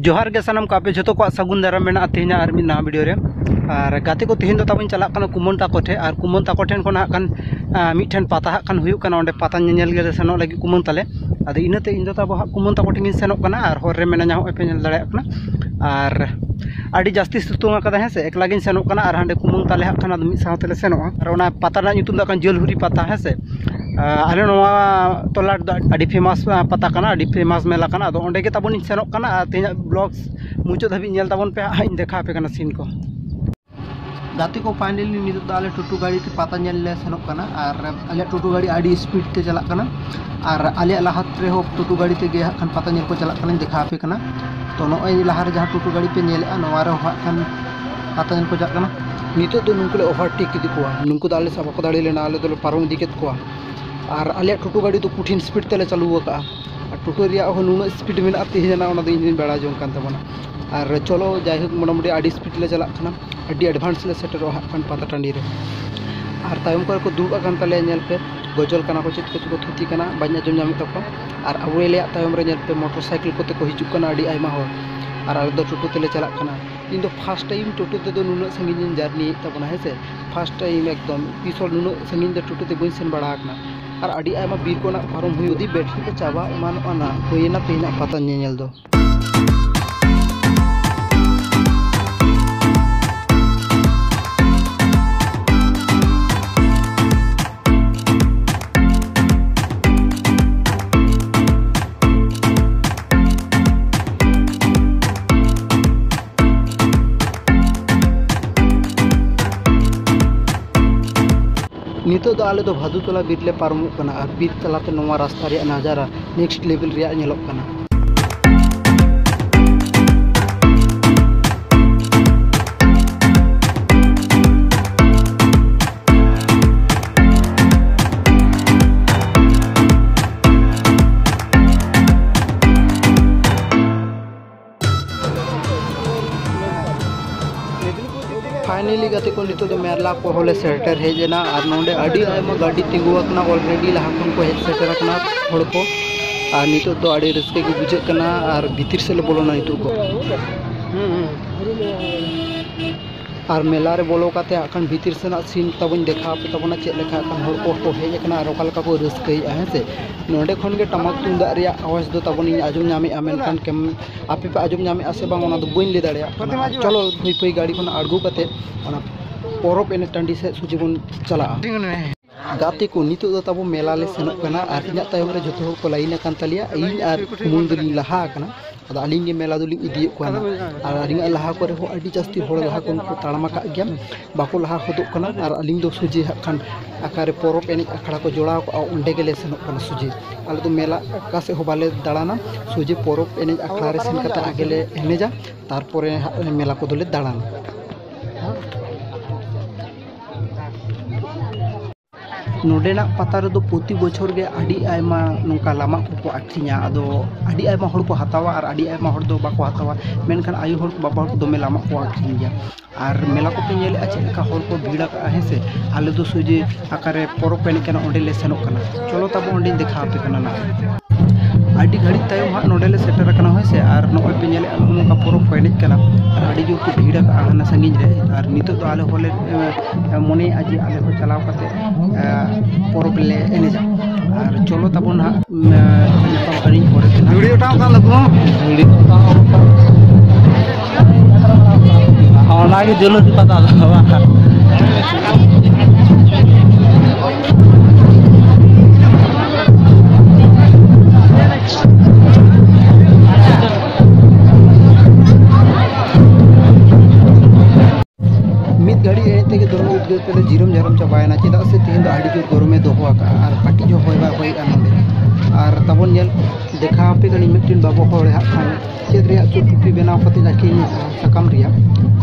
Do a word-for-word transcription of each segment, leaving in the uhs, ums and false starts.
ᱡᱚᱦᱟᱨ ᱜᱮ ᱥᱟᱱᱟᱢ ᱠᱚ, ᱟᱯᱮ ᱡᱷᱚᱛᱚ ᱠᱚᱣᱟᱜ ᱥᱟᱹᱜᱩᱱ ᱫᱟᱨᱟᱢ ᱢᱮᱱᱟᱜᱼᱟ ᱛᱮᱦᱮᱧᱟᱜ ᱟᱨ ᱢᱤᱫ ᱱᱟᱣᱟ ᱵᱷᱤᱰᱤᱭᱳ ᱨᱮ᱾ ᱟᱨ ᱜᱟᱛᱮ ᱠᱚ, ᱛᱮᱦᱮᱧ ᱫᱚ ᱛᱟᱵᱚᱱ ᱪᱟᱞᱟᱜ ᱠᱟᱱᱟ ᱠᱩᱢᱟᱹᱝ ᱛᱟᱠᱚ ᱴᱷᱮᱱ, ᱟᱨ ᱠᱩᱢᱟᱹᱝ ᱛᱟᱠᱚ ᱴᱷᱮᱱ ᱠᱷᱚᱱ ᱦᱟᱸᱜ ᱠᱷᱟᱱ, ᱟᱸ, ᱢᱤᱫᱴᱷᱮᱱ ᱯᱟᱛᱟ ᱦᱟᱸᱜ ᱠᱷᱟᱱ ᱦᱩᱭᱩᱜ ᱠᱟᱱᱟ, ᱚᱸᱰᱮ ᱯᱟᱛᱟ ᱧᱮᱧᱮᱞ ᱜᱮᱞᱮ ᱥᱮᱱᱚᱜ ᱞᱟᱹᱜᱤᱫ ᱠᱩᱢᱟᱹᱝ ᱛᱟᱞᱮ᱾ ᱟᱫᱚ ᱤᱱᱟᱹᱛᱮ ᱤᱧ ᱫᱚ ᱛᱟᱵᱚ ᱦᱟᱸᱜ ᱠᱩᱢᱟᱹᱝ ᱛᱟᱠᱚ ᱴᱷᱮᱱ ᱜᱤᱧ ᱥᱮᱱᱚᱜ ᱠᱟᱱᱟ, ᱟᱨ ᱦᱚᱨ ᱨᱮ ᱢᱮᱱᱟᱧᱟ, ᱦᱚᱸᱜᱼᱚᱭ ᱯᱮ ᱧᱮᱞ ᱫᱟᱲᱮᱭᱟᱜ ᱠᱟᱱᱟ᱾ ᱟᱨ ᱟᱹᱰᱤ ᱡᱟᱹᱥᱛᱤ ᱥᱤᱛᱩᱝ ᱟᱠᱟᱫᱟ, ᱦᱮᱸ ᱥᱮ, ᱮᱠᱞᱟ ᱜᱤᱧ ᱥᱮᱱᱚᱜ ᱠᱟᱱᱟ, ᱟᱨ ᱦᱟᱸᱰᱮ ᱠᱩᱢᱟᱹᱝ ᱛᱟᱞᱮ ᱦᱟᱸᱜ ᱠᱷᱟᱱ ᱟᱫᱚ ᱢᱤᱫ ᱥᱟᱶ ᱛᱮᱞᱮ ᱥᱮᱱᱚᱜᱼᱟ᱾ ᱟᱨ ᱚᱱᱟ ᱯᱟᱛᱟ ᱨᱮᱱᱟᱜ ᱧᱩᱛᱩᱢ ᱫᱚ ᱦᱟᱸᱜ ᱠᱷᱟᱱ ᱡᱟᱹᱞᱦᱩᱨᱤ ᱯᱟᱛᱟ, ᱦᱮᱸ ᱥᱮ᱾ ᱟᱸ, ᱟᱞᱮ ᱱᱚᱣᱟ ᱴᱚᱞᱟ ᱨᱮᱫᱚ ᱟᱹᱰᱤ ᱯᱷᱮᱢᱟᱥ, ᱟᱸ, ᱯᱟᱛᱟ ᱠᱟᱱᱟ, ᱟᱹᱰᱤ ᱯᱷᱮᱢᱟᱥ ᱢᱮᱞᱟ ᱠᱟᱱᱟ᱾ ᱟᱫᱚ ᱚᱸᱰᱮ ᱜᱮ ᱛᱟᱵᱚᱱᱤᱧ ᱥᱮᱱᱚᱜ ᱠᱟᱱᱟ, ᱟᱨ ᱛᱮᱦᱮᱧᱟᱜ ᱵᱞᱚᱜ ᱢᱩᱪᱟᱹᱫ ᱫᱷᱟᱹᱵᱤᱡ ᱧᱮᱞ ᱛᱟᱵᱚᱱ ᱯᱮ, ᱦᱟᱸᱜ ᱤᱧ ᱫᱮᱠᱷᱟᱣ ᱟᱯᱮ ᱠᱟᱱᱟ ᱥᱤᱱ ᱠᱚ᱾ ᱜᱟᱛᱮ ᱠᱚ, ᱯᱷᱟᱭᱱᱟᱞᱤ ᱱᱤᱛᱚᱜ ᱫᱚ ᱟᱞᱮ ᱴᱳᱴᱳ ᱜᱟᱹᱰᱤ ᱛᱮ ᱯᱟᱛᱟ ᱧᱮᱞ ᱞᱮ ᱥᱮᱱᱚᱜ ᱠᱟᱱᱟ, ᱟᱨ ᱟᱞᱮᱭᱟᱜ ᱴᱳᱴᱳ ᱜᱟᱹᱰᱤ ᱟᱹᱰᱤ ᱥᱯᱤᱰ ᱛᱮ ᱪᱟᱞᱟᱜ ᱠᱟᱱᱟ, ᱟᱨ ᱟᱞᱮᱭᱟᱜ ᱞᱟᱦᱟ ᱨᱮᱦᱚᱸ ᱴᱳᱴᱳ ᱜᱟᱹᱰᱤ ᱛᱮᱜᱮ ᱦᱟᱸᱜ ᱠᱷᱟᱱ ᱯᱟᱛᱟ ᱧᱮᱞ ᱠᱚ ᱪᱟᱞᱟᱜ ᱠᱟᱱᱟᱧ ᱫᱮᱠᱷᱟᱣ ᱟᱯᱮ ᱠᱟᱱᱟ᱾ ᱛᱚ, ᱱᱚᱜᱼᱚᱭ ᱞᱟᱦᱟ ᱨᱮ ᱡᱟᱦᱟᱸ ᱴᱳᱴᱳ ᱜᱟᱹᱰᱤ ᱯᱮ ᱧᱮᱞᱮᱫᱼᱟ, ᱱᱚᱣᱟ ᱨᱮᱦᱚᱸ ᱦᱟᱸᱜ ᱠᱷᱟᱱ ᱯᱟᱛᱟ ᱧᱮᱞ ᱠᱚ ᱪᱟᱞᱟᱜ ᱠᱟᱱᱟ᱾ ᱱᱤᱛᱚᱜ ᱫᱚ ᱱᱩᱠᱩ ᱞᱮ ᱳᱵᱷᱟᱨᱴᱮᱠ ᱤᱫᱤ ᱠᱚᱣᱟ, ᱱᱩᱠᱩ ᱫᱚ ᱟᱞᱮ ᱥᱟᱵ ᱵᱟᱠᱚ ᱫᱟᱲᱮ ᱞᱮᱱᱟ, ᱟᱞᱮ ᱫᱚᱞᱮ ᱯᱟᱨᱚᱢ ᱤᱫᱤ ᱠᱮᱫ ᱠᱚᱣᱟ᱾ ᱟᱨ ᱟᱞᱮᱭᱟᱜ ᱴᱳᱴᱳ ᱜᱟᱹᱰᱤ ᱫᱚ ᱠᱚᱴᱷᱤᱱ ᱥᱯᱤᱰ ᱛᱮᱞᱮ ᱪᱟᱹᱞᱩ ᱟᱠᱟᱫᱼᱟ᱾ ᱟᱨ ᱴᱳᱴᱳ ᱨᱮᱭᱟᱜ ᱦᱚᱸ ᱱᱩᱱᱟᱹᱜ ᱥᱯᱤᱰ ᱢᱮᱱᱟᱜᱼᱟ ᱛᱮᱦᱮᱧ ᱟᱱᱟᱜ, ᱚᱱᱟ ᱫᱚ ᱤᱧ ᱫᱚᱧ ᱵᱟᱲᱟᱭ ᱡᱚᱝ ᱠᱟᱱ ᱛᱟᱵᱚᱱᱟ᱾ ᱟᱨ ᱪᱚᱞᱚ, ᱡᱟᱭᱦᱳᱠ, ᱢᱚᱴᱟᱢᱩᱴᱤ ᱟᱹᱰᱤ ᱥᱯᱤᱰ ᱞᱮ ᱪᱟᱞᱟᱜ ᱠᱟᱱᱟ, ᱟᱹᱰᱤ ᱮᱰᱵᱷᱟᱱᱥ ᱞᱮ ᱥᱮᱴᱮᱨᱚᱜᱼᱟ ᱦᱟᱸᱜ ᱠᱷᱟᱱ ᱯᱟᱛᱟ ᱴᱟᱺᱰᱤ ᱨᱮ᱾ ᱟᱨ ᱛᱟᱭᱚᱢ ᱠᱚᱨᱮ ᱠᱚ ᱫᱩᱲᱩᱵ ᱟᱠᱟᱱ ᱛᱟᱞᱮᱭᱟ, ᱧᱮᱞ ᱯᱮ, ᱜᱚᱡᱚᱞ ᱠᱟᱱᱟ ᱠᱚ, ᱪᱮᱫ ᱠᱚᱪᱚ ᱠᱚ ᱛᱷᱩᱛᱤ ᱠᱟᱱᱟ, ᱵᱟᱹᱧ ᱟᱸᱡᱚᱢ ᱧᱟᱢᱮᱫ ᱛᱟᱠᱚᱣᱟ᱾ ᱟᱨ ᱟᱵᱚ ᱟᱞᱮᱭᱟᱜ ᱛᱟᱭᱚᱢ ᱨᱮ ᱧᱮᱞ ᱯᱮ, ᱢᱚᱴᱚᱨ ᱥᱟᱭᱠᱮᱞ ᱠᱚᱛᱮ ᱠᱚ ᱦᱤᱡᱩᱜ ᱠᱟᱱᱟ ᱟᱹᱰᱤ ᱟᱭᱢᱟ ᱦᱚᱲ, ᱟᱨ ᱟᱞᱮ ᱫᱚ ᱴᱳᱴᱳ ᱛᱮᱞᱮ ᱪᱟᱞᱟᱜ ᱠᱟᱱᱟ᱾ ᱤᱧ ᱫᱚ ᱯᱷᱟᱥᱴ ᱴᱟᱭᱤᱢ ᱴᱳᱴᱳ ᱛᱮᱫᱚ ᱱᱩᱱᱟᱹᱜ ᱥᱟᱺᱜᱤᱧ ᱤᱧ ᱡᱟᱨᱱᱤᱭᱮᱫ ᱛᱟᱵᱚᱱᱟ, ᱦᱮᱸ ᱥᱮ, ᱯᱷᱟᱥᱴ ᱴᱟᱭᱤᱢ ᱮᱠᱫᱚᱢ᱾ ᱛᱤᱥ ᱦᱚᱸ ᱱᱩᱱᱟᱹᱜ ᱥᱟᱺᱜᱤᱧ ᱫᱚ ᱴᱳᱴᱳ ᱛᱮ ᱵᱟᱹᱧ ᱥᱮᱱ ᱵᱟᱲᱟ ᱟᱠᱟᱱᱟ᱾ ᱟᱨ ᱟᱹᱰᱤ ᱟᱭᱢᱟ ᱵᱤᱨ ᱠᱚ ᱱᱟᱜ ᱯᱟᱨᱚᱢ ᱦᱩᱭᱩᱜ, ᱡᱩᱫᱤ ᱵᱮᱴᱨᱤ ᱠᱚ ᱪᱟᱵᱟ ᱮᱢᱟᱱᱚᱜᱼᱟ ᱱᱟ, ᱦᱩᱭᱮᱱᱟ ᱛᱮᱦᱮᱧᱟᱜ ᱯᱟᱛᱟ ᱧᱮᱧᱮᱞ ᱫᱚ᱾ ᱱᱤᱛᱚᱜ ᱫᱚ ᱟᱞᱮ ᱫᱚ ᱵᱷᱟᱫᱩᱛᱚᱞᱟ ᱵᱤᱨ ᱞᱮ ᱯᱟᱨᱚᱢᱚᱜ ᱠᱟᱱᱟ, ᱟᱨ ᱵᱤᱨ ᱛᱟᱞᱟᱛᱮ ᱱᱚᱣᱟ ᱨᱟᱥᱛᱟ ᱨᱮᱭᱟᱜ ᱱᱟᱡᱟᱨᱟ ᱱᱮᱠᱥᱴ ᱞᱮᱵᱮᱞ ᱨᱮᱭᱟᱜ ᱧᱮᱞᱚᱜ ᱠᱟᱱᱟ᱾ ᱯᱷᱟᱭᱱᱟᱞᱤ ᱜᱟᱛᱮ ᱠᱚ, ᱱᱤᱛᱚᱜ ᱫᱚ ᱢᱮᱞᱟ ᱠᱚᱦᱚᱸ ᱞᱮ ᱥᱮᱴᱮᱨ ᱦᱮᱡ ᱮᱱᱟ ᱟᱨ ᱱᱚᱰᱮ ᱟᱹᱰᱤ ᱟᱭᱢᱟ ᱜᱟᱹᱰᱤ ᱛᱤᱸᱜᱩ ᱟᱠᱟᱱᱟ, ᱚᱞᱨᱮᱰᱤ ᱞᱟᱦᱟ ᱠᱷᱚᱱ ᱠᱚ ᱦᱮᱡ ᱥᱮᱴᱮᱨ ᱟᱠᱟᱱᱟ ᱦᱚᱲ ᱠᱚ᱾ ᱟᱨ ᱱᱤᱛᱚᱜ ᱫᱚ ᱟᱹᱰᱤ ᱨᱟᱹᱥᱠᱟᱹ ᱜᱮ ᱵᱩᱡᱷᱟᱹᱜ ᱠᱟᱱᱟ ᱟᱨ ᱵᱷᱤᱛᱤᱨ ᱥᱮᱫ ᱞᱮ ᱵᱚᱞᱚᱱᱟ ᱱᱤᱛᱚᱜ ᱫᱚ᱾ ᱟᱨ ᱢᱮᱞᱟ ᱨᱮ ᱵᱚᱞᱚ ᱠᱟᱛᱮ ᱦᱟᱸᱜ ᱠᱷᱟᱱ ᱵᱷᱤᱛᱤᱨ ᱥᱮᱱᱟᱜ ᱥᱤᱱ ᱛᱟᱵᱚᱱ ᱫᱮᱠᱷᱟᱣ ᱟᱯᱮ ᱛᱟᱵᱚᱱᱟ, ᱪᱮᱫ ᱞᱮᱠᱟ ᱦᱟᱸᱜ ᱠᱷᱟᱱ ᱦᱚᱲ ᱠᱚ ᱠᱚ ᱦᱮᱡ ᱟᱠᱟᱱᱟ ᱟᱨ ᱚᱠᱟ ᱞᱮᱠᱟ ᱠᱚ ᱨᱟᱹᱥᱠᱟᱹᱭᱮᱫᱼᱟ, ᱦᱮᱸ ᱥᱮ᱾ ᱱᱚᱰᱮ ᱠᱷᱚᱱ ᱜᱮ ᱴᱟᱢᱟᱠ ᱛᱩᱢᱫᱟᱜ ᱨᱮᱭᱟᱜ ᱟᱣᱟᱡᱽ ᱫᱚ ᱛᱟᱵᱚᱱ ᱤᱧ ᱟᱸᱡᱚᱢ ᱧᱟᱢᱮᱫᱼᱟ, ᱢᱮᱱᱠᱷᱟᱱ ᱠᱮᱢ-, ᱟᱯᱮ ᱯᱮ ᱟᱸᱡᱚᱢ ᱧᱟᱢᱮᱫᱼᱟ ᱥᱮ ᱵᱟᱝ, ᱚᱱᱟ ᱫᱚ ᱵᱟᱹᱧ ᱞᱟᱹᱭ ᱫᱟᱲᱮᱭᱟᱜ ᱠᱟᱱᱟ᱾ ᱪᱚᱞᱚ ᱵᱟᱹᱭ ᱵᱟᱹᱭ ᱜᱟᱹᱰᱤ ᱠᱷᱚᱱ ᱟᱬᱜᱚ ᱠᱟᱛᱮ ᱚᱱᱟ ᱯᱚᱨᱚᱵᱽ ᱮᱱᱮᱡ ᱴᱟᱺᱰᱤ ᱥᱮᱫ ᱥᱚᱡᱷᱮ ᱵᱚᱱ ᱪᱟᱞᱟᱜᱼᱟ᱾ ᱜᱟᱛᱮ ᱠᱚ, ᱱᱤᱛᱚᱜ ᱫᱚ ᱛᱟᱵᱚ ᱢᱮᱞᱟ ᱞᱮ ᱥᱮᱱᱚᱜ ᱠᱟᱱᱟ ᱟᱨ ᱤᱧᱟᱹᱜ ᱛᱟᱭᱚᱢ ᱨᱮ ᱡᱚᱛᱚ ᱦᱚᱲ ᱠᱚ ᱞᱟᱭᱤᱱ ᱟᱠᱟᱱ ᱛᱟᱞᱮᱭᱟ᱾ ᱤᱧ ᱟᱨ ᱠᱩᱢᱩᱞ ᱫᱚᱞᱤᱧ ᱞᱟᱦᱟ ᱟᱠᱟᱱᱟ᱾ ᱟᱫᱚ ᱟᱹᱞᱤᱧ ᱜᱮ ᱢᱮᱞᱟ ᱫᱚᱞᱤᱧ ᱤᱫᱤᱭᱮᱫ ᱠᱚᱣᱟ ᱱᱟᱜ᱾ ᱟᱨ ᱟᱹᱞᱤᱧᱟᱜ ᱞᱟᱦᱟ ᱠᱚᱨᱮ ᱦᱚᱸ ᱟᱹᱰᱤ ᱡᱟᱹᱥᱛᱤ ᱦᱚᱲ ᱞᱟᱦᱟ ᱠᱷᱚᱱ ᱠᱚ ᱛᱟᱲᱟᱢ ᱟᱠᱟᱫ ᱜᱮᱭᱟ, ᱵᱟᱠᱚ ᱞᱟᱦᱟ ᱦᱚᱫᱚᱜ ᱠᱟᱱᱟ᱾ ᱟᱨ ᱟᱹᱞᱤᱧ ᱫᱚ ᱥᱚᱡᱷᱮ ᱦᱟᱸᱜ ᱠᱷᱟᱱ ᱚᱠᱟᱨᱮ ᱯᱚᱨᱚᱵᱽ ᱮᱱᱮᱡ ᱟᱠᱷᱲᱟ ᱠᱚ ᱡᱚᱲᱟᱣ ᱠᱟᱜᱼᱟ, ᱚᱸᱰᱮ ᱜᱮᱞᱮ ᱥᱮᱱᱚᱜ ᱠᱟᱱᱟ ᱥᱚᱡᱷᱮ᱾ ᱟᱞᱮ ᱫᱚ ᱢᱮᱞᱟ ᱚᱠᱟ ᱥᱮᱫ ᱦᱚᱸ ᱵᱟᱞᱮ ᱫᱟᱬᱟᱱᱟ, ᱥᱚᱡᱷᱮ ᱯᱚᱨᱚᱵᱽ ᱮᱱᱮᱡ ᱟᱠᱷᱲᱟ ᱨᱮ ᱥᱮᱱ ᱠᱟᱛᱮ ᱟᱜᱮ ᱞᱮ ᱮᱱᱮᱡᱟ, ᱛᱟᱨᱯᱚᱨᱮ ᱦᱟᱸᱜ ᱢᱮᱞᱟ ᱠᱚᱫᱚᱞᱮ ᱫᱟᱬᱟᱱᱟ᱾ ᱱᱚᱰᱮᱱᱟᱜ ᱯᱟᱛᱟ ᱨᱮᱫᱚ ᱯᱨᱚᱛᱤ ᱵᱚᱪᱷᱚᱨ ᱜᱮ ᱟᱹᱰᱤ ᱟᱭᱢᱟ ᱱᱚᱝᱠᱟ ᱞᱟᱢᱟᱜ ᱠᱚᱠᱚ ᱟᱹᱠᱷᱨᱤᱧᱟ᱾ ᱟᱫᱚ ᱟᱹᱰᱤ ᱟᱭᱢᱟ ᱦᱚᱲ ᱠᱚ ᱦᱟᱛᱟᱣᱟ ᱟᱨ ᱟᱹᱰᱤ ᱟᱭᱢᱟ ᱦᱚᱲ ᱫᱚ ᱵᱟᱠᱚ ᱦᱟᱛᱟᱣᱟ, ᱢᱮᱱᱠᱷᱟᱱ ᱟᱭᱳ ᱦᱚᱲ ᱠᱚ, ᱵᱟᱵᱟ ᱦᱚᱲ ᱠᱚ ᱫᱚᱢᱮ ᱞᱟᱢᱟᱜ ᱠᱚ ᱟᱹᱠᱷᱨᱤᱧ ᱜᱮᱭᱟ᱾ ᱟᱨ ᱢᱮᱞᱟ ᱠᱚᱯᱮ ᱧᱮᱞᱮᱫᱼᱟ ᱪᱮᱫ ᱞᱮᱠᱟ ᱦᱚᱲ ᱠᱚ ᱵᱷᱤᱲ ᱟᱠᱟᱜᱼᱟ, ᱦᱮᱸ ᱥᱮ? ᱟᱞᱮ ᱫᱚ ᱥᱚᱡᱷᱮ ᱚᱠᱟᱨᱮ ᱯᱚᱨᱚᱵᱽ ᱠᱚ ᱮᱱᱮᱡ ᱠᱟᱱᱟ, ᱚᱸᱰᱮ ᱞᱮ ᱥᱮᱱᱚᱜ ᱠᱟᱱᱟ᱾ ᱪᱚᱞᱚ ᱛᱟᱵᱚ ᱚᱸᱰᱮᱧ ᱫᱮᱠᱷᱟᱣ ᱟᱯᱮ ᱠᱟᱱᱟ ᱱᱟᱦᱟᱜ᱾ ᱟᱹᱰᱤ ᱜᱷᱟᱹᱲᱤᱡ ᱛᱟᱭᱚᱢ ᱦᱟᱸᱜ ᱱᱚᱸᱰᱮ ᱞᱮ ᱥᱮᱴᱮᱨ ᱟᱠᱟᱱᱟ, ᱦᱳᱭ ᱥᱮ᱾ ᱟᱨ ᱱᱚᱜᱼᱚᱭ ᱯᱮ ᱧᱮᱞᱮᱫᱼᱟ, ᱱᱚᱜᱼᱚ ᱱᱚᱝᱠᱟ ᱯᱚᱨᱚᱵᱽ ᱠᱚ ᱮᱱᱮᱡ ᱠᱟᱱᱟ ᱟᱨ ᱟᱹᱰᱤ ᱡᱳᱨ ᱠᱚ ᱵᱷᱤᱲ ᱟᱠᱟᱜᱼᱟ ᱦᱟᱱᱟ ᱥᱟᱺᱜᱤᱧ ᱨᱮ᱾ ᱟᱨ ᱱᱤᱛᱚᱜ ᱫᱚ ᱟᱞᱮ ᱦᱚᱸᱞᱮ, ᱮ, ᱢᱚᱱᱮᱭᱮᱫᱼᱟ ᱡᱮ ᱟᱞᱮ ᱦᱚᱸ ᱪᱟᱞᱟᱣ ᱠᱟᱛᱮ, ᱮ, ᱯᱚᱨᱚᱵᱽ ᱞᱮ ᱮᱱᱮᱡᱟ᱾ ᱟᱨ ᱪᱚᱞᱚ ᱛᱟᱵᱚᱱ ᱦᱟᱸᱜ, ᱮ, ᱧᱟᱯᱟᱢ ᱠᱟᱹᱱᱟᱹᱧ ᱯᱚᱨᱮ ᱛᱮ ᱱᱟᱦᱟᱜ᱾ ᱡᱷᱩᱲᱤ ᱚᱴᱟᱝ ᱠᱟᱱ ᱛᱟᱠᱚ᱾ ᱡᱷᱩᱲᱤ ᱚᱴᱟᱝ ᱠᱟᱱ᱾ ᱚᱱᱟᱜᱮ ᱡᱩᱞᱩᱥ ᱯᱟᱛᱟ ᱫᱚ ᱵᱟᱝ᱾ ᱢᱤᱫ ᱜᱷᱟᱹᱲᱤᱡ ᱮᱱᱮᱡ ᱛᱮᱜᱮ ᱫᱚᱢᱮ ᱩᱫᱽᱜᱟᱹᱨ ᱛᱮᱞᱮ ᱡᱤᱨᱚᱢ ᱡᱟᱨᱚᱢ ᱪᱟᱵᱟᱭᱮᱱᱟ, ᱪᱮᱫᱟᱜ ᱥᱮ ᱛᱮᱦᱮᱧ ᱫᱚ ᱟᱹᱰᱤ ᱡᱳᱨ ᱜᱚᱨᱚᱢᱮ ᱫᱚᱦᱚ ᱟᱠᱟᱫᱼᱟ ᱟᱨ ᱠᱟᱹᱴᱤᱡ ᱦᱚᱸ ᱦᱚᱭ ᱵᱟᱭ ᱦᱚᱭᱮᱫᱼᱟ ᱱᱚᱰᱮ᱾ ᱟᱨ ᱛᱟᱵᱚᱱ ᱧᱮᱞ ᱫᱮᱠᱷᱟᱣ ᱟᱯᱮ ᱠᱟᱹᱱᱟᱹᱧ ᱢᱤᱫᱴᱮᱱ ᱵᱟᱵᱟ ᱦᱚᱲ ᱦᱟᱸᱜ ᱠᱷᱟᱱ ᱪᱮᱫ ᱨᱮᱭᱟᱜ ᱪᱚ ᱴᱩᱯᱤ ᱵᱮᱱᱟᱣ ᱠᱟᱛᱮ ᱟᱹᱠᱷᱨᱤᱧ ᱥᱟᱠᱟᱢ ᱨᱮᱭᱟᱜ᱾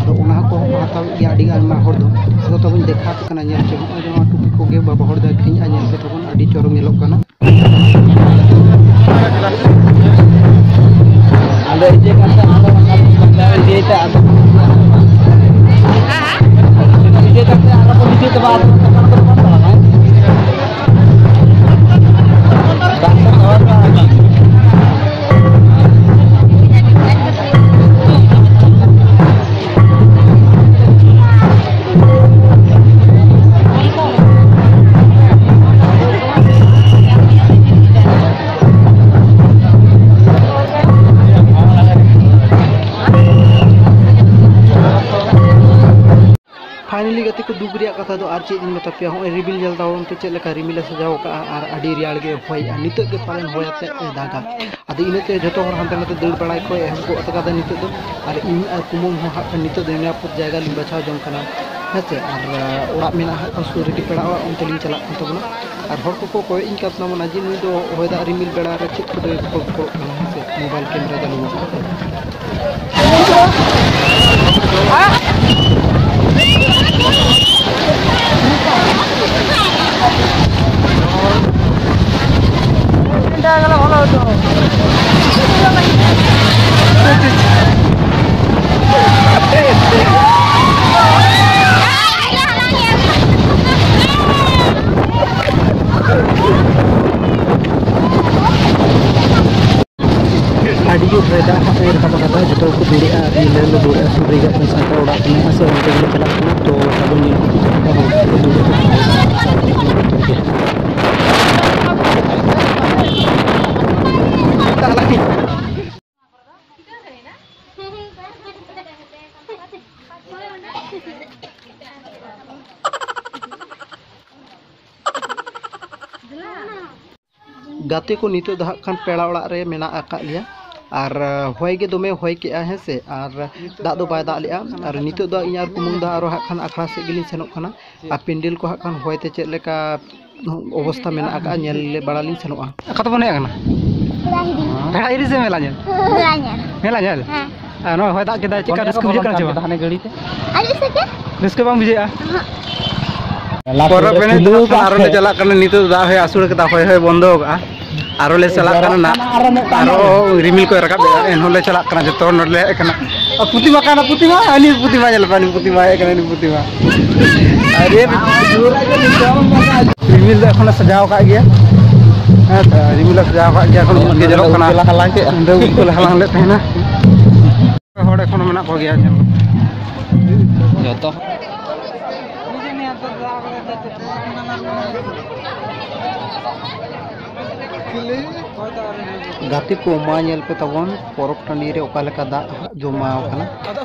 ᱟᱫᱚ ᱚᱱᱟ ᱠᱚᱦᱚᱸ ᱠᱚ ᱦᱟᱛᱟᱣᱮᱫ ᱜᱮᱭᱟ ᱟᱹᱰᱤ ᱟᱭᱢᱟ ᱦᱚᱲ ᱫᱚ᱾ ᱟᱫᱚ ᱛᱟᱵᱚᱱ ᱫᱮᱠᱷᱟᱣ ᱟᱯᱮ ᱠᱟᱱᱟ, ᱧᱮᱞ ᱯᱮ, ᱱᱚᱜᱼᱚᱭ ᱱᱚᱣᱟ ᱴᱩᱯᱤ ᱠᱚᱜᱮ ᱵᱟᱵᱟ ᱦᱚᱲ ᱫᱚ ᱟᱹᱠᱷᱨᱤᱧᱮᱫᱼᱟ, ᱧᱮᱞ ᱯᱮ ᱛᱟᱵᱚᱱ ᱟᱹᱰᱤ ᱪᱚᱨᱚᱠ ᱧᱮᱞᱚᱜ ᱠᱟᱱᱟ᱾ ᱟᱫᱚ ᱤᱭᱟᱹ ᱠᱟᱛᱮ ᱟᱫᱚ ᱤᱭᱟᱹᱭ ᱛᱮ ᱟᱫᱚ Finally ᱜᱟᱛᱮ ᱠᱚ, ᱫᱩᱠ ᱨᱮᱭᱟᱜ ᱠᱟᱛᱷᱟ ᱫᱚ ᱟᱨ ᱪᱮᱫ ᱤᱧ ᱢᱮᱛᱟ ᱯᱮᱭᱟ, ᱦᱚᱸᱜᱼᱚᱭ ᱨᱤᱢᱤᱞ ᱧᱮᱞ ᱛᱟᱵᱚᱱ ᱯᱮ ᱪᱮᱫ ᱞᱮᱠᱟ ᱨᱤᱢᱤᱞᱮ ᱥᱟᱡᱟᱣ ᱠᱟᱜᱼᱟ ᱟᱨ ᱟᱹᱰᱤ ᱨᱮᱭᱟᱲ ᱜᱮ ᱦᱚᱭᱮᱜᱼᱟ᱾ ᱱᱤᱛᱚᱜ ᱜᱮ ᱯᱟᱞᱮᱱ ᱦᱚᱭ ᱟᱛᱮ ᱮ ᱫᱟᱜᱟ᱾ ᱟᱫᱚ ᱤᱱᱟᱹᱛᱮ ᱡᱚᱛᱚ ᱦᱚᱲ ᱦᱟᱱᱛᱮ ᱱᱟᱛᱮ ᱫᱟᱹᱲ ᱵᱟᱲᱟᱭ ᱠᱚ ᱮᱦᱚᱵ ᱜᱚᱫ ᱠᱟᱫᱟ ᱱᱤᱛᱚᱜ ᱫᱚ᱾ ᱟᱨ ᱤᱧ ᱟᱨ ᱠᱩᱢᱟᱹᱝ ᱦᱚᱸ ᱦᱟᱸᱜ ᱠᱷᱟᱱ ᱱᱤᱛᱚᱜ ᱫᱚ ᱱᱤᱨᱟᱯᱚᱫ ᱡᱟᱭᱜᱟ ᱞᱤᱧ ᱵᱟᱪᱷᱟᱣ ᱡᱚᱝ ᱠᱟᱱᱟ, ᱦᱮᱸ ᱥᱮ᱾ ᱟᱨ, ᱟᱸ, ᱚᱲᱟᱜ ᱢᱮᱱᱟᱜᱼᱟ ᱦᱟᱸᱜ ᱠᱷᱟᱱ ᱥᱩᱨ ᱨᱮᱜᱮ ᱯᱮᱲᱟ ᱚᱲᱟᱜ, ᱚᱱᱛᱮ ᱞᱤᱧ ᱪᱟᱞᱟᱜ ᱠᱟᱱ ᱛᱟᱵᱚᱱᱟ᱾ ᱟᱨ ᱦᱚᱲ ᱠᱚᱠᱚ ᱠᱚᱭᱚᱜ ᱤᱧ ᱠᱟᱱ ᱛᱟᱵᱚᱱᱟ ᱡᱮ ᱱᱩᱭ ᱫᱚ ᱦᱚᱭ ᱫᱟᱜ ᱨᱤᱢᱤᱞ ᱵᱮᱲᱟ ᱨᱮ ᱪᱮᱫ ᱠᱚᱫᱚᱭ ᱯᱷᱚᱞ ᱯᱷᱚᱞᱚᱜ ᱠᱟᱱᱟ, ᱦᱮᱸ ᱥᱮ, ᱢᱳᱵᱟᱭᱤᱞ ᱠᱮᱢᱮᱨᱟ ᱪᱟᱹᱞᱩ ᱠᱟᱛᱮ᱾ ᱟᱹᱰᱤ ᱡᱳᱨ ᱦᱚᱭ ᱫᱟᱜ ᱦᱟᱸᱜ ᱮ ᱨᱟᱠᱟᱵ ᱟᱠᱟᱫᱟ, ᱡᱚᱛᱚ ᱜᱮᱠᱚ ᱫᱟᱹᱲᱮᱜᱼᱟ᱾ ᱟᱨ ᱤᱧ ᱞᱮ ᱫᱟᱹᱲᱮᱜᱼᱟ, ᱥᱩᱨ ᱨᱮᱜᱮ ᱟᱯᱮ ᱥᱟᱶᱛᱮ ᱚᱲᱟᱜ ᱠᱚ ᱢᱮᱱᱟᱜᱼᱟ ᱥᱮ, ᱚᱱᱛᱮ ᱜᱮᱞᱮ ᱪᱟᱞᱟᱜ ᱠᱟᱱᱟ᱾ ᱛᱚ ᱟᱵᱚ ᱧᱮᱞ ᱠᱚ ᱪᱮᱫ ᱞᱮᱠᱟ ᱦᱚᱲ ᱠᱚ ᱫᱟᱹᱲᱮᱜᱼᱟ᱾ ᱜᱟᱛᱮ ᱠᱚ, ᱱᱤᱛᱚᱜ ᱫᱚ ᱦᱟᱸᱜ ᱠᱷᱟᱱ ᱯᱮᱲᱟ ᱚᱲᱟᱜ ᱨᱮ ᱢᱮᱱᱟᱜ ᱟᱠᱟᱫ ᱞᱮᱭᱟ᱾ ᱟᱨ, ᱟᱸ, ᱦᱚᱭ ᱜᱮ ᱫᱚᱢᱮ ᱦᱚᱭ ᱠᱮᱜᱼᱟ, ᱦᱮᱸ ᱥᱮ, ᱟᱨ ᱫᱟᱜ ᱫᱚ ᱵᱟᱭ ᱫᱟᱜ ᱞᱮᱜᱼᱟ᱾ ᱟᱨ ᱱᱤᱛᱚᱜ ᱫᱚ ᱤᱧ ᱟᱨ ᱠᱩᱢᱟᱹᱝ ᱫᱚ ᱟᱨᱚ ᱦᱟᱸᱜ ᱠᱷᱟᱱ ᱟᱠᱷᱲᱟ ᱥᱮᱫ ᱜᱮᱞᱤᱧ ᱥᱮᱱᱚᱜ ᱠᱟᱱᱟ᱾ ᱟᱨ ᱯᱮᱱᱰᱮᱞ ᱠᱚ ᱦᱟᱸᱜ ᱠᱷᱟᱱ ᱦᱚᱭ ᱛᱮ ᱪᱮᱫ ᱞᱮᱠᱟ ᱚᱵᱚᱥᱛᱷᱟ ᱢᱮᱱᱟᱜ ᱟᱠᱟᱫᱼᱟ, ᱧᱮᱞ ᱵᱟᱲᱟ ᱞᱤᱧ ᱥᱮᱱᱚᱜᱼᱟ᱾ ᱚᱠᱟ ᱛᱮᱵᱚᱱ ᱦᱮᱡ ᱟᱠᱟᱱᱟ? ᱯᱮᱲᱟ ᱦᱤᱨᱤ᱾ ᱯᱮᱲᱟ ᱦᱤᱨᱤ ᱥᱮ ᱢᱮᱞᱟ ᱧᱮᱞ? ᱢᱮᱞᱟ ᱧᱮᱞ᱾ ᱢᱮᱞᱟ ᱧᱮᱞ? ᱦᱮᱸ᱾ ᱟᱨ ᱱᱚᱣᱟ ᱦᱚᱭ ᱫᱟᱜ ᱠᱮᱫᱟᱭ, ᱪᱮᱫᱠᱟ ᱨᱟᱹᱥᱠᱟᱹ ᱵᱩᱡᱷᱟᱹᱜ ᱠᱟᱱᱟ ᱪᱮ ᱵᱟᱝ? ᱦᱟᱱᱮ ᱜᱟᱹᱰᱤ ᱛᱮ᱾ ᱟᱹᱰᱤ ᱨᱟᱹᱥᱠᱟᱹ ᱜᱮ᱾ ᱨᱟᱹᱥᱠᱟᱹ ᱵᱟᱝ ᱵᱩᱡᱷᱟᱹᱜᱼᱟ? ᱚᱦᱚᱸᱜ᱾ ᱯᱚᱨᱚᱵᱽ ᱮᱱᱮᱡ ᱫᱚ ᱟᱨᱚ ᱞᱮ ᱪᱟᱞᱟᱜ ᱠᱟᱱᱟ᱾ ᱱᱤᱛᱚᱜ ᱫᱚ ᱫᱟᱜ ᱦᱚᱭ ᱟᱹᱥᱩᱲ ᱠᱟᱫᱟ, ᱦᱚᱭ ᱦᱚᱭ ᱵᱚᱱᱫᱚ ᱠᱟᱜᱼᱟ᱾ ᱟᱨᱚ ᱞᱮ ᱪᱟᱞᱟᱜ ᱠᱟᱱᱟ ᱱᱟᱜ᱾ ᱟᱨᱚ ᱢᱤᱫᱴᱟᱝ ᱟᱨᱚ ᱨᱤᱢᱤᱞ ᱠᱚ ᱨᱟᱠᱟᱵ ᱮᱫᱟ, ᱮᱱᱦᱚᱸ ᱞᱮ ᱪᱟᱞᱟᱜ ᱠᱟᱱᱟ, ᱡᱚᱛᱚ ᱦᱚᱲ ᱱᱚᱰᱮ ᱞᱮ ᱦᱮᱡ ᱟᱠᱟᱱᱟ᱾ ᱟᱨ ᱯᱩᱛᱤᱢᱟ ᱠᱟᱱᱟ, ᱯᱩᱛᱤᱢᱟ, ᱟᱹᱞᱤᱧ ᱯᱩᱛᱤᱢᱟ ᱧᱮᱞ ᱯᱮ, ᱟᱹᱞᱤᱧ ᱯᱩᱛᱤᱢᱟ ᱦᱮᱡ ᱟᱠᱟᱱᱟ, ᱟᱹᱞᱤᱧ ᱯᱩᱛᱤᱢᱟ᱾ ᱟᱨᱮ ᱨᱤᱢᱤᱞ ᱫᱚ ᱮᱠᱷᱚᱱ ᱞᱮ ᱥᱟᱡᱟᱣ ᱟᱠᱟᱫ ᱜᱮᱭᱟ᱾ ᱦᱮᱸ ᱛᱚ, ᱨᱤᱢᱤᱞ ᱞᱮ ᱥᱟᱡᱟᱣ ᱟᱠᱟᱫ ᱜᱮᱭᱟ, ᱮᱠᱷᱚᱱ ᱩᱫ ᱜᱮ ᱧᱮᱞᱚᱜ ᱠᱟᱱᱟ᱾ ᱩᱫ ᱞᱮ ᱦᱟᱞᱟᱝ ᱠᱮᱫᱼᱟ᱾ ᱚᱸᱰᱮ ᱩᱫ ᱠᱚᱞᱮ ᱦᱟᱞᱟᱝ ᱞᱮᱫ ᱛᱟᱦᱮᱱᱟ᱾ ᱦᱚᱲ ᱮᱠᱷᱚᱱ ᱦᱚᱸ ᱢᱮᱱᱟᱜ ᱠᱚᱜᱮᱭᱟ, ᱧᱮᱞ ᱠᱚ᱾ ᱡᱚᱛᱚ᱾ ᱜᱟᱛᱮ ᱠᱚ, ᱢᱟ ᱧᱮᱞ ᱯᱮ ᱛᱟᱵᱚᱱ, ᱯᱚᱨᱚᱵᱽ ᱴᱟᱺᱰᱤ ᱨᱮ ᱚᱠᱟ ᱞᱮᱠᱟ ᱫᱟᱜ ᱦᱟᱸᱜ ᱡᱚᱢᱟᱣ ᱟᱠᱟᱱᱟ᱾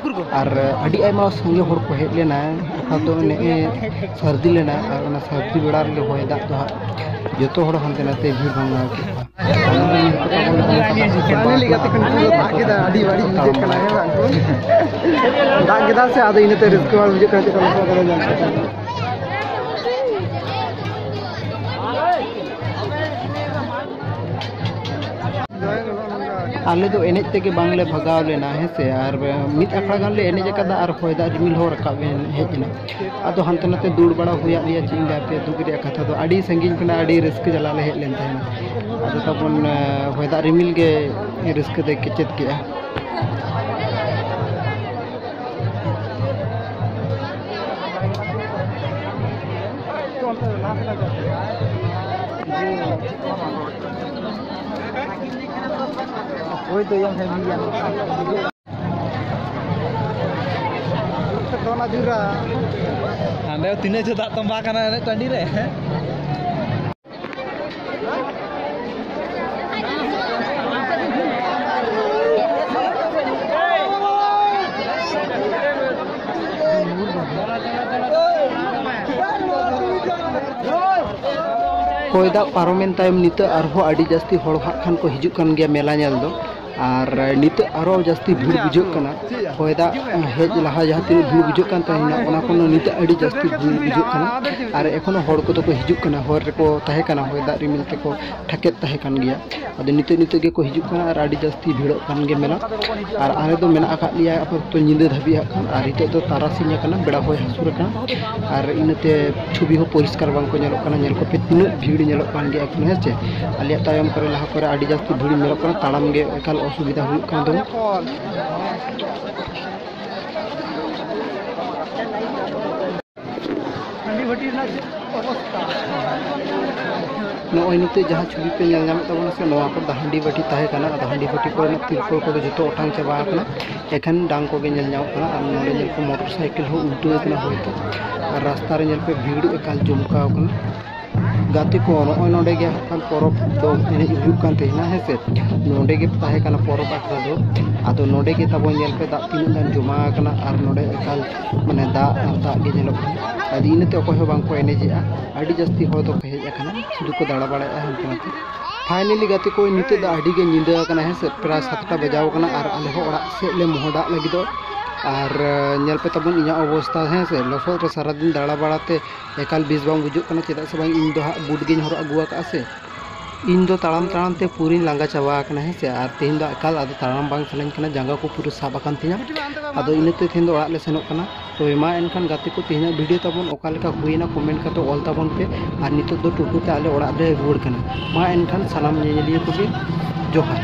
ᱟᱨ ᱟᱹᱰᱤ ᱟᱭᱢᱟ ᱥᱟᱸᱜᱮ ᱦᱚᱲ ᱠᱚ ᱦᱮᱡ ᱞᱮᱱᱟ, ᱚᱠᱟ ᱫᱚ ᱱᱮᱜᱼᱮ ᱥᱟᱹᱨᱫᱤ ᱞᱮᱱᱟ, ᱟᱨ ᱚᱱᱟ ᱥᱟᱹᱨᱫᱤ ᱵᱮᱲᱟ ᱨᱮᱜᱮ ᱦᱚᱭ ᱫᱟᱜ ᱫᱚ ᱦᱟᱸᱜ ᱡᱚᱛᱚ ᱦᱚᱲ ᱦᱟᱱᱛᱮ ᱱᱟᱛᱮ ᱵᱷᱤᱲ ᱵᱷᱟᱝᱜᱟᱣ ᱠᱮᱫ ᱠᱚᱣᱟ᱾ ᱯᱷᱟᱭᱱᱟᱞᱤ ᱜᱟᱛᱮ ᱠᱚ, ᱱᱤᱛᱚᱜ ᱫᱚ ᱫᱟᱜ ᱠᱮᱫᱟ, ᱟᱹᱰᱤ ᱵᱟᱹᱲᱤᱡ ᱵᱩᱡᱷᱟᱹᱜ ᱠᱟᱱᱟ, ᱦᱮᱸ ᱵᱟᱝ? ᱫᱟᱜ ᱠᱮᱫᱟ ᱥᱮ, ᱟᱫᱚ ᱤᱱᱟᱹᱛᱮ ᱨᱟᱹᱥᱠᱟᱹ ᱵᱟᱝ ᱵᱩᱡᱷᱟᱹᱜ ᱠᱟᱱᱟ, ᱪᱮᱫ ᱠᱚ ᱞᱚᱥᱚᱫ ᱠᱟᱫᱟ ᱧᱟᱢ ᱠᱟᱛᱮ᱾ ᱟᱞᱮ ᱫᱚ ᱮᱱᱮᱡ ᱛᱮᱜᱮ ᱵᱟᱝᱞᱮ ᱵᱷᱟᱜᱟᱣ ᱞᱮᱱᱟ, ᱦᱮᱸ ᱥᱮ, ᱟᱨ ᱢᱤᱫ ᱟᱠᱷᱲᱟ ᱜᱟᱱ ᱞᱮ ᱮᱱᱮᱡ ᱟᱠᱟᱫᱟ, ᱟᱨ ᱦᱚᱭ ᱫᱟᱜ ᱨᱤᱢᱤᱞ ᱦᱚᱸ ᱨᱟᱠᱟᱵ ᱮᱱ, ᱦᱮᱡ ᱮᱱᱟ᱾ ᱟᱫᱚ ᱦᱟᱱᱛᱮ ᱱᱟᱛᱮ ᱫᱟᱹᱲ ᱵᱟᱲᱟ ᱦᱩᱭᱟᱫ ᱞᱮᱭᱟ, ᱪᱮᱫ ᱤᱧ ᱞᱟᱹᱭ ᱟᱯᱮᱭᱟ, ᱫᱩᱠ ᱨᱮᱭᱟᱜ ᱠᱟᱛᱷᱟ ᱫᱚ ᱟᱹᱰᱤ ᱥᱟᱺᱜᱤᱧ ᱠᱷᱚᱱᱟᱜ ᱟᱹᱰᱤ ᱨᱟᱹᱥᱠᱟᱹ ᱡᱟᱞᱟ ᱞᱮ ᱦᱮᱡ ᱞᱮᱱ ᱛᱟᱦᱮᱱᱟ᱾ ᱟᱫᱚ ᱛᱟᱵᱚᱱ, ᱮ, ᱦᱚᱭ ᱫᱟᱜ ᱨᱤᱢᱤᱞ ᱜᱮ ᱨᱟᱹᱥᱠᱟᱹ ᱫᱚᱭ ᱠᱮᱪᱮᱫ ᱠᱮᱜᱼᱟ᱾ ᱦᱳᱭ ᱫᱚ ᱭᱟᱝ ᱦᱮ ᱢᱤᱭᱟ᱾ ᱫᱚᱱᱟ ᱡᱩᱨᱟ᱾ ᱦᱟᱸᱰᱮ ᱛᱤᱱᱟᱹᱜ ᱡᱳᱨ ᱫᱟᱜ ᱛᱚᱸᱵᱟ ᱠᱟᱱᱟ ᱮᱱᱮᱡ ᱴᱟᱺᱰᱤ ᱨᱮ᱾ ᱦᱚᱭ ᱫᱟᱜ ᱯᱟᱨᱚᱢᱮᱱ ᱛᱟᱭᱚᱢ ᱱᱤᱛᱚᱜ ᱟᱨᱦᱚᱸ ᱟᱹᱰᱤ ᱡᱟᱹᱥᱛᱤ ᱦᱚᱲ ᱦᱟᱸᱜ ᱠᱷᱟᱱ ᱠᱚ ᱦᱤᱡᱩᱜ ᱠᱟᱱ ᱜᱮᱭᱟ ᱢᱮᱞᱟ ᱧᱮᱞ ᱫᱚ᱾ ᱟᱨ ᱱᱤᱛᱚᱜ ᱟᱨᱚ ᱡᱟᱹᱥᱛᱤ ᱵᱷᱤᱲ ᱵᱩᱡᱷᱟᱹᱜ ᱠᱟᱱᱟ᱾ ᱦᱚᱭ ᱫᱟᱜ ᱦᱮᱡ ᱞᱟᱦᱟ ᱡᱟᱦᱟᱸ ᱛᱤᱱᱟᱹᱜ ᱵᱷᱤᱲ ᱵᱩᱡᱷᱟᱹᱜ ᱠᱟᱱ ᱛᱟᱦᱮᱱᱟ, ᱚᱱᱟ ᱠᱷᱚᱱ ᱦᱚᱸ ᱱᱤᱛᱚᱜ ᱟᱹᱰᱤ ᱡᱟᱹᱥᱛᱤ ᱵᱷᱤᱲ ᱵᱩᱡᱷᱟᱹᱜ ᱠᱟᱱᱟ᱾ ᱟᱨ ᱮᱠᱷᱚᱱᱳ ᱦᱚᱲ ᱠᱚᱫᱚ ᱠᱚ ᱦᱤᱡᱩᱜ ᱠᱟᱱᱟ, ᱦᱚᱨ ᱨᱮᱠᱚ ᱛᱟᱦᱮᱸ ᱠᱟᱱᱟ, ᱦᱚᱭ ᱫᱟᱜ ᱨᱤᱢᱤᱞ ᱛᱮᱠᱚ ᱴᱷᱟᱠᱮᱫ ᱛᱟᱦᱮᱸ ᱠᱟᱱ ᱜᱮᱭᱟ᱾ ᱟᱫᱚ ᱱᱤᱛᱚᱜ ᱱᱤᱛᱚᱜ ᱜᱮᱠᱚ ᱦᱤᱡᱩᱜ ᱠᱟᱱᱟ ᱟᱨ ᱟᱹᱰᱤ ᱡᱟᱹᱥᱛᱤ ᱵᱷᱤᱲᱚᱜ ᱠᱟᱱ ᱜᱮ ᱢᱮᱞᱟ᱾ ᱟᱨ ᱟᱞᱮ ᱫᱚ ᱢᱮᱱᱟᱜ ᱟᱠᱟᱫ ᱞᱮᱭᱟ ᱟᱯᱟᱛᱚᱛᱚ ᱧᱤᱫᱟᱹ ᱫᱷᱟᱹᱵᱤᱡ ᱦᱟᱸᱜ ᱠᱷᱟᱱ, ᱟᱨ ᱱᱤᱛᱚᱜ ᱫᱚ ᱛᱟᱨᱟᱥᱤᱧ ᱟᱠᱟᱱᱟ, ᱵᱮᱲᱟ ᱦᱚᱭ ᱦᱟᱹᱥᱩᱨ ᱟᱠᱟᱱᱟ᱾ ᱟᱨ ᱤᱱᱟᱹᱛᱮ ᱪᱷᱚᱵᱤ ᱦᱚᱸ ᱯᱚᱨᱤᱥᱠᱟᱨ ᱵᱟᱝ ᱠᱚ ᱧᱮᱞᱚᱜ ᱠᱟᱱᱟ᱾ ᱧᱮᱞ ᱠᱚᱯᱮ ᱛᱤᱱᱟᱹᱜ ᱵᱷᱤᱲ ᱧᱮᱞᱚᱜ ᱠᱟᱱ ᱜᱮᱭᱟ ᱮᱠᱷᱚᱱ, ᱦᱮᱸ ᱪᱮ? ᱟᱞᱮᱭᱟᱜ ᱛᱟᱭᱚᱢ ᱠᱚᱨᱮ ᱞᱟᱦᱟ ᱠᱚᱨᱮ ᱟᱹᱰᱤ ᱡᱟᱹᱥᱛᱤ ᱵᱷᱤᱲ ᱧᱮᱞᱚᱜ ᱠᱟᱱᱟ, ᱛᱟᱲᱟᱢ ᱜᱮ ᱮᱠᱟᱞ ᱚᱥᱩᱵᱤᱫᱷᱟ ᱦᱩᱭᱩᱜ ᱠᱟᱱ ᱛᱟᱵᱚᱱᱟ᱾ ᱦᱟᱺᱰᱤ ᱵᱷᱟᱹᱴᱤ ᱨᱮᱱᱟᱜ ᱪᱮᱫ ᱚᱵᱚᱥᱛᱟ? ᱱᱚᱜᱼᱚᱭ ᱱᱤᱛᱚᱜ ᱡᱟᱦᱟᱸ ᱪᱷᱚᱵᱤ ᱯᱮ ᱧᱮᱞ ᱧᱟᱢᱮᱫ ᱛᱟᱵᱚᱱᱟ ᱥᱮ, ᱱᱚᱣᱟ ᱠᱚᱨᱮ ᱫᱚ ᱦᱟᱺᱰᱤ ᱵᱟᱹᱴᱤ ᱛᱟᱦᱮᱸ ᱠᱟᱱᱟ᱾ ᱟᱫᱚ ᱦᱟᱺᱰᱤ ᱵᱟᱹᱴᱤ ᱠᱚᱨᱮᱱᱟᱜ ᱛᱤᱨᱯᱚᱞ ᱠᱚᱫᱚ ᱡᱚᱛᱚ ᱚᱴᱟᱝ ᱪᱟᱵᱟ ᱟᱠᱟᱱᱟ, ᱮᱠᱷᱮᱱ ᱰᱟᱝ ᱠᱚᱜᱮ ᱧᱮᱞ ᱧᱟᱢᱚᱜ ᱠᱟᱱᱟ᱾ ᱟᱨ ᱱᱚᱰᱮ ᱧᱮᱞ ᱯᱮ, ᱢᱚᱴᱚᱨ ᱥᱟᱭᱠᱮᱞ ᱦᱚᱸ ᱩᱞᱴᱟᱹᱣ ᱟᱠᱟᱱᱟ ᱦᱚᱭᱛᱳ᱾ ᱟᱨ ᱨᱟᱥᱛᱟ ᱨᱮ ᱧᱮᱞ ᱯᱮ, ᱵᱷᱤᱲ ᱮᱠᱟᱞ ᱡᱚᱢᱠᱟᱣ ᱟᱠᱟᱱᱟ᱾ ᱜᱟᱛᱮ ᱠᱚ, ᱱᱚᱜᱼᱚᱭ ᱱᱚᱰᱮ ᱜᱮ ᱦᱟᱸᱜ ᱠᱷᱟᱱ ᱯᱚᱨᱚᱵᱽ ᱫᱚ ᱮᱱᱮᱡ ᱦᱩᱭᱩᱜ ᱠᱟᱱ ᱛᱟᱦᱮᱱᱟ, ᱦᱮᱸ ᱥᱮ? ᱱᱚᱰᱮ ᱜᱮ ᱛᱟᱦᱮᱸ ᱠᱟᱱᱟ ᱯᱚᱨᱚᱵᱽ ᱟᱠᱷᱲᱟ ᱫᱚ᱾ ᱟᱫᱚ ᱱᱚᱰᱮ ᱜᱮ ᱛᱟᱵᱚᱱ ᱧᱮᱞ ᱯᱮ, ᱫᱟᱜ ᱛᱤᱱᱟᱹᱜ ᱜᱟᱱ ᱡᱚᱢᱟ ᱟᱠᱟᱱᱟ, ᱟᱨ ᱱᱚᱰᱮ ᱮᱠᱟᱞ ᱢᱟᱱᱮ ᱫᱟᱜ ᱟᱨ ᱫᱟᱜ ᱜᱮ ᱧᱮᱞᱚᱜ ᱠᱟᱱᱟ᱾ ᱟᱫᱚ ᱤᱱᱟᱹᱛᱮ ᱚᱠᱚᱭ ᱦᱚᱸ ᱵᱟᱝ ᱠᱚ ᱮᱱᱮᱡᱮᱜᱼᱟ, ᱟᱹᱰᱤ ᱡᱟᱹᱥᱛᱤ ᱦᱚᱲ ᱫᱚᱠᱚ ᱦᱮᱡ ᱟᱠᱟᱱᱟ, ᱥᱩᱫᱷᱩ ᱠᱚ ᱫᱟᱬᱟ ᱵᱟᱲᱟᱭᱮᱫᱼᱟ ᱦᱟᱱᱛᱮ ᱱᱟᱛᱮ᱾ ᱯᱷᱟᱭᱱᱮᱞᱤ ᱜᱟᱛᱮ ᱠᱚ, ᱱᱤᱛᱚᱜ ᱫᱚ ᱟᱹᱰᱤ ᱜᱮ ᱧᱤᱫᱟᱹ ᱟᱠᱟᱱᱟ, ᱦᱮᱸ ᱥᱮ? ᱯᱨᱟᱭ ᱥᱟᱛᱴᱟ ᱵᱟᱡᱟᱣ ᱟᱠᱟᱱᱟ, ᱟᱨ ᱟᱞᱮ ᱦᱚᱸ ᱚᱲᱟᱜ ᱥᱮᱫ ᱞᱮ ᱢᱚᱦᱰᱟᱜ ᱞᱟᱹᱜᱤᱫᱚᱜ᱾ ᱟᱨ ᱧᱮᱞ ᱯᱮ ᱛᱟᱵᱚᱱ ᱤᱧᱟᱹᱜ ᱚᱵᱚᱥᱛᱟ, ᱦᱮᱸ ᱥᱮ? ᱞᱚᱥᱚᱫ ᱨᱮ ᱥᱟᱨᱟᱫᱤᱱ ᱫᱟᱬᱟ ᱵᱟᱲᱟᱛᱮ ᱮᱠᱟᱞ ᱵᱮᱥ ᱵᱟᱝ ᱵᱩᱡᱩᱜ ᱠᱟᱱᱟ, ᱪᱮᱫᱟᱜ ᱥᱮ ᱵᱟᱝ ᱤᱧ ᱫᱚ ᱦᱟᱸᱜ ᱵᱩᱴ ᱜᱤᱧ ᱦᱚᱨᱚᱜ ᱟᱹᱜᱩ ᱟᱠᱟᱫᱼᱟ ᱥᱮ᱾ ᱤᱧ ᱫᱚ ᱛᱟᱲᱟᱢ ᱛᱟᱲᱟᱢ ᱛᱮ ᱯᱩᱨᱟᱹᱧ ᱞᱟᱸᱜᱟ ᱪᱟᱵᱟ ᱟᱠᱟᱱᱟ, ᱦᱮᱸ ᱥᱮ? ᱟᱨ ᱛᱮᱦᱮᱧ ᱫᱚ ᱮᱠᱟᱞ ᱟᱫᱚ ᱛᱟᱲᱟᱢ ᱵᱟᱝ ᱥᱟᱱᱟᱧ ᱠᱟᱱᱟ, ᱡᱟᱸᱜᱟ ᱠᱚ ᱯᱩᱨᱟᱹ ᱥᱟᱵ ᱟᱠᱟᱱ ᱛᱤᱧᱟ᱾ ᱟᱫᱚ ᱤᱱᱟᱹᱛᱮ ᱛᱮᱦᱮᱧ ᱫᱚ ᱚᱲᱟᱜ ᱞᱮ ᱥᱮᱱᱚᱜ ᱠᱟᱱᱟ᱾ ᱛᱚᱵᱮ ᱢᱟ ᱮᱱᱠᱷᱟᱱ ᱜᱟᱛᱮ ᱠᱚ, ᱛᱮᱦᱮᱧᱟᱜ ᱵᱷᱤᱰᱤᱭᱳ ᱛᱟᱵᱚᱱ ᱚᱠᱟ ᱞᱮᱠᱟ ᱦᱩᱭᱮᱱᱟ, ᱠᱚᱢᱮᱱᱴ ᱠᱟᱛᱮ ᱚᱞ ᱛᱟᱵᱚᱱ ᱯᱮ᱾ ᱟᱨ ᱱᱤᱛᱚᱜ ᱫᱚ ᱴᱳᱴᱳ ᱛᱮ ᱟᱞᱮ ᱚᱲᱟᱜ ᱞᱮ ᱨᱩᱣᱟᱹᱲ ᱠᱟᱱᱟ᱾ ᱢᱟ ᱮᱱᱠᱷᱟᱱ ᱥᱟᱱᱟᱢ ᱧᱮᱧᱮᱞᱤᱭᱟᱹ ᱠᱚᱜᱮ ᱡᱚᱦᱟᱨ᱾